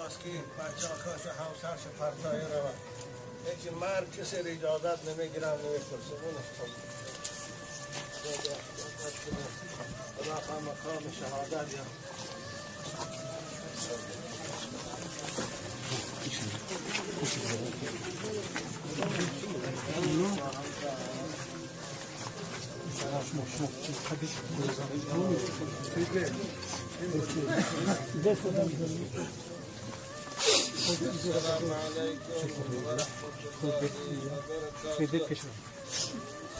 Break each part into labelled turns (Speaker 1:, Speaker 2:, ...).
Speaker 1: نمیخواست که بچه‌هاش و همسرش پرتایی رود. یکی مرگ کسی را اجازت نمیگیرم نمیپرسه. خدا خواهم مقام شهادت یا السلام عليكم ورحمة الله وبركاته.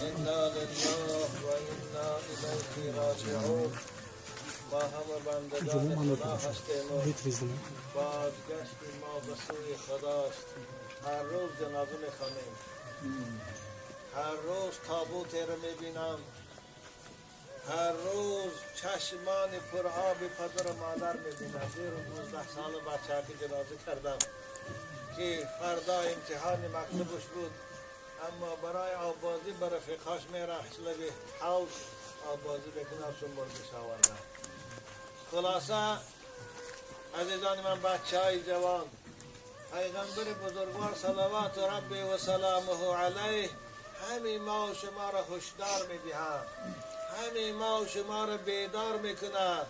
Speaker 1: إنا لله وإنا إليه راجعون. ما همه بندگان خدا هستیم و بازگشت ما به سوی خداست. هر روز جنازه میخوانیم، هر روز تابوت رو میبینم، هر روز چشمان پر آب پدر و مادر میبینم. زیر 19 سال بچه که جنازه کردم که فردا امتحان مکتبش بود، اما برای آبازی به رفیقاش میرفت لبی حوض آبازی بکنم چون مردش آوردم. خلاصه عزیزان من، بچه های جوان، پیغمبر بزرگوار صلوات ربی و سلامه علیه همین ما و شما را هشدار میدهد، همین ما و شما را بیدار میکند،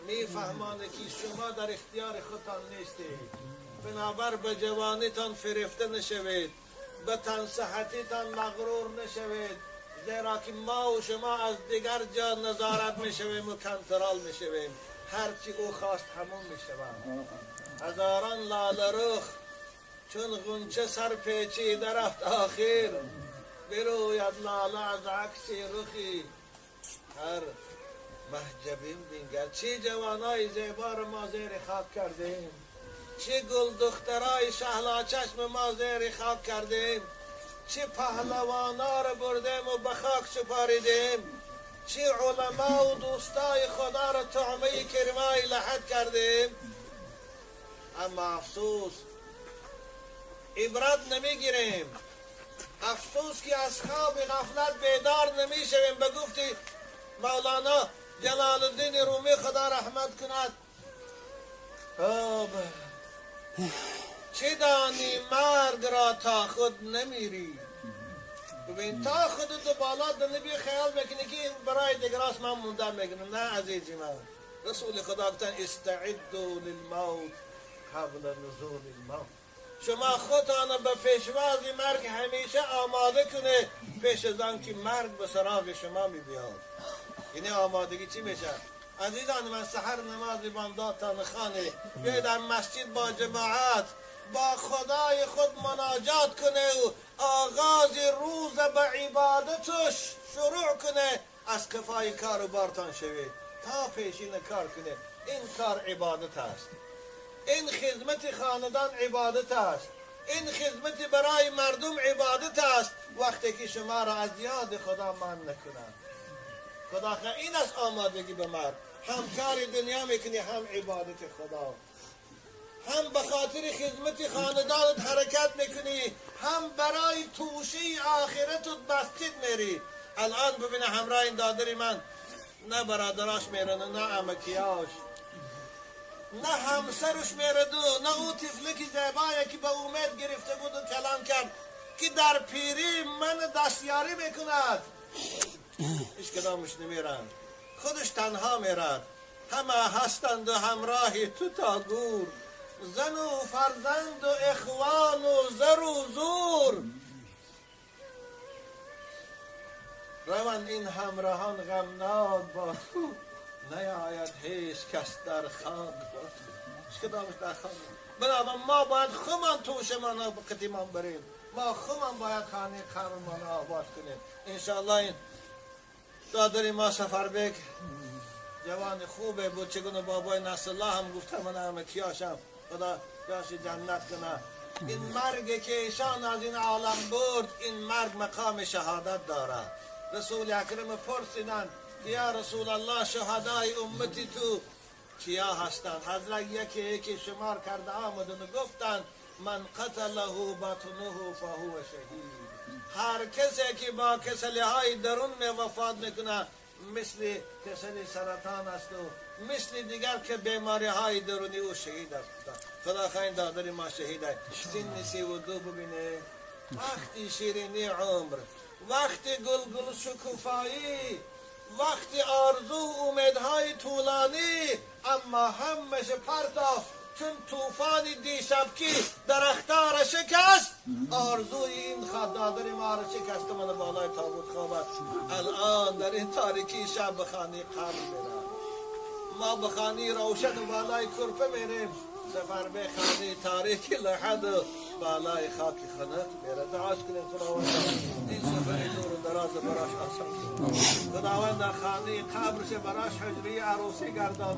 Speaker 1: میفهمانه که شما در اختیار خودتان نیستید. بنابر به جوانیتان فریفته نشوید، به تن صحتیتان مغرور نشوید، زیرا که ما و شما از دیگر جا نظارت میشویم و کنترل میشویم. هرچی او خواست همون میشوم. هزاران لاله رخ چون غنچه سر پیچیده رفت، آخر بروید لاله از عکس رخی هر محجبین بینگر. چی جوانای زیبا رو ما زیر خاک کردیم، چه گل دخترای شهلا چشم ما زیر خاک کردیم، چه پهلوانا رو بردیم و به خاک سپاریدیم، چه علما و دوستای خدا رو طعمه کرمای لحد کردیم. اما افسوس عبرت نمیگیریم، افسوس که از خواب غفلت بیدار نمیشویم. به گفتی مولانا جلال الدین رومی خدا رحمت کند، چه دانی مرگ را تا خود نمیری. ببین تا خود تو بالا دنبی خیال بکنی که برای دیگراست من موندم میگنم. نه عزیزی من، رسول خدا گفتن استعدوا للموت قبل نزول الموت. شما خودتان به پیشواز مرگ همیشه آماده کنه، پیش از آن که مرگ به سراغ شما می بیاد. یعنی آمادگی چی میشه؟ عزیزان من، سحر نماز بامدادتان خانه، بیاید در مسجد با جماعت با خدای خود مناجات کنه و آغاز روز به عبادتش شروع کنه. از کفای کار و بارتان شوید تا پیشین کار کنه. این کار عبادت است، این خدمت خاندان عبادت است، این خدمت برای مردم عبادت است. وقتی که شما را از یاد خدا من نکنند، خدا این از آمادگی به مرگ. هم کار دنیا میکنی، هم عبادت خدا، هم به خاطر خدمت خاندانت حرکت میکنی، هم برای توشه آخرتت مسجد میری. الان ببینه همراه این دادری من، نه برادراش میرن، نه عمکیاش، نه همسرش میرد، نه او طفلی که زیبایی که به امید گرفته بود و کلام کرد که در پیری من دستیاری میکند، هیچ کدامش نمیرن، خودش تنها میرد. همه هستند و همراه تو تا گور، زن و فرزند و اخوان و زر و زور. روند این همراهان غمناک با تو، نیاید هیچ کس در خاک با تو. هیچ کدامش در خاک. بنابراین ما باید خودمان توشمان قطیمان بریم، ما خودمان باید خانه قبرمان آباد کنیم انشاءالله. این دادری ما سفربک جوان خوبه بود، چگونه بابای نصرالله هم گفته من همه کیاشم، خدا جاش جنت کنه. این مرگ که ایشان از این عالم برد، این مرگ مقام شهادت دارد. رسول اکرم پرسیدند یا رسول الله شهدای امتی تو کیا هستند؟ حضرت یکی یکی شمار کرده آمدن و گفتند من قتله بطنه فهو شهید. هر کسی که با کسلی های درون می وفات میکنه مثل کسلی سرطان است و مثل دیگر که بیماری های درونی او شهید است. خدا خواهی دادر ما شهید سن 32 ببینه وقتی شیرینی عمر وقتی گل گل شکوفایی وقتی آرزو امیدهای طولانی اما همش پرتاف چون طوفان دیشبکی درختار شکست آرزوی این دادر ما را شکست من بالای تابوت خوابد الان در این تاریکی شب به خانه قبر میرم ما به خانه روشن و بالای کرپه میریم سفر به خانه تاریکی لحد بالای خاک خنک میره دعاش کنیم خداوند این سفر دور و دراز براش آسان خداوند خانه قبرش براش حجره عروسی گردان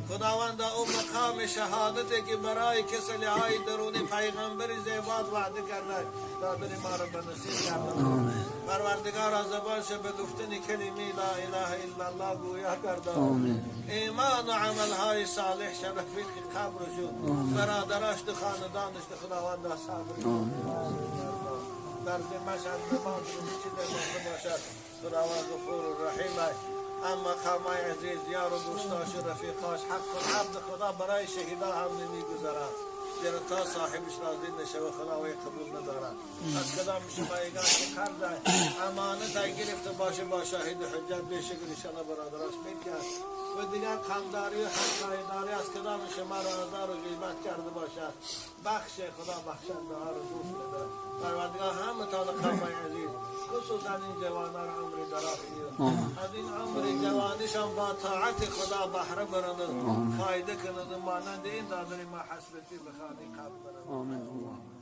Speaker 1: خداوند او مقام شهادتی که برای کسلی های درونی پیغمبر زیباد وعده کرده دادر ما را به نصیب گردان پروردگار از زبانش به گفتن کلمه لا اله الا الله گویا گردان ایمان و عملهای صالح شرفیق قبر شد برادرش و خاندانش خداوند صبر در ذمه‌اش از نماز چه در باشد خداوند غفور و رحیم اما قومای عزیز یار و دوستاش و رفیقاش حق و عبد خدا برای شهیدا هم نمیگذرد زیرا تا صاحبش راضی نشه و خدا وی قبول ندارد از کدام شمایگان که قرض امانت گرفته باشه با شاهد حجت بشه انشاءالله برادراش میکرد و دیگر قمداری و همسایه‌داری از کدام شما را آزار و غیبت کرده باشد بخش خدا بخشنده ها را دوست ندارد پروردگار همه تان قومای عزیز خصوصا این جوانان را عمر دراز از این عمر جوانیشان با طاعت خدا بهره برند فایده کنند مانند این دادر ما حسرتی به خانه قبر برند.
Speaker 2: آمین.